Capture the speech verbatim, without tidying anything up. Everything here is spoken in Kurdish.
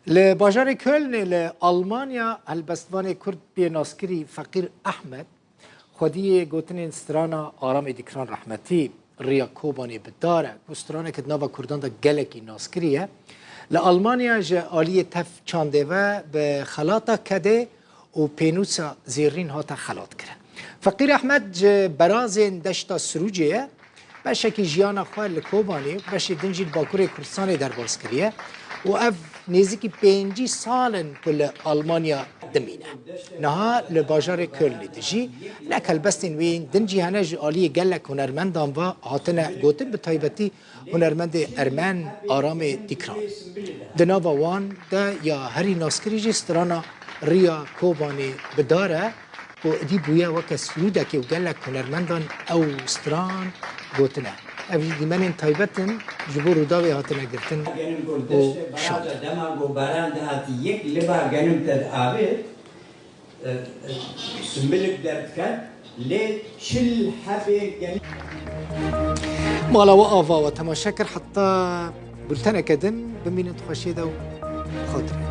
Li bajarê Kölnê li Almanya helbestvanê Kurd bê naskirî Feqîr Ehmed xwediyê gotinên strana Aramê Dîkran Rehmetî, Riya Kobanê bi dar e, ku straneke di nava Kurdan de gelekî naskirî ye, li Almanya ji aliyê tev çandê ve bi xelata kedê û pênûsa zêrîn hate xelatkirin. Feqîr Ehmed ji berazên deşta Sirûcê ye. Beşekî jiyana xwe li Kobanê û beşê din jî li Bakurê Kurdistanê derbas kiriye û ev nêzîkî pêncî sal in ku li Almanya dimîne. Niha li bajarê Kölnê dijî. Hinek helbestên wê yên din jî hene ji aliyê gelek hunermendan ve hatine gotin, bi taybetî hunermendê ermen Aramê Dîkran. Di nava wan de ya herî naskirî jî strana Riya Kobanê bi dar e ku êdî bûye weke sirûdekê û gelek hunermendan ew stran gotine. Ev jî dîmenên taybet in ji bo Rûdawê hatine girtin û şandin. Dema ku baran dihatî yek liba genim te diavêt, e, e, simbilik derdiket, lê çil hebê genim. Mala we ava we temaşe kir, heta bulteneke din bimînin, di xweşiyê de û xatirê.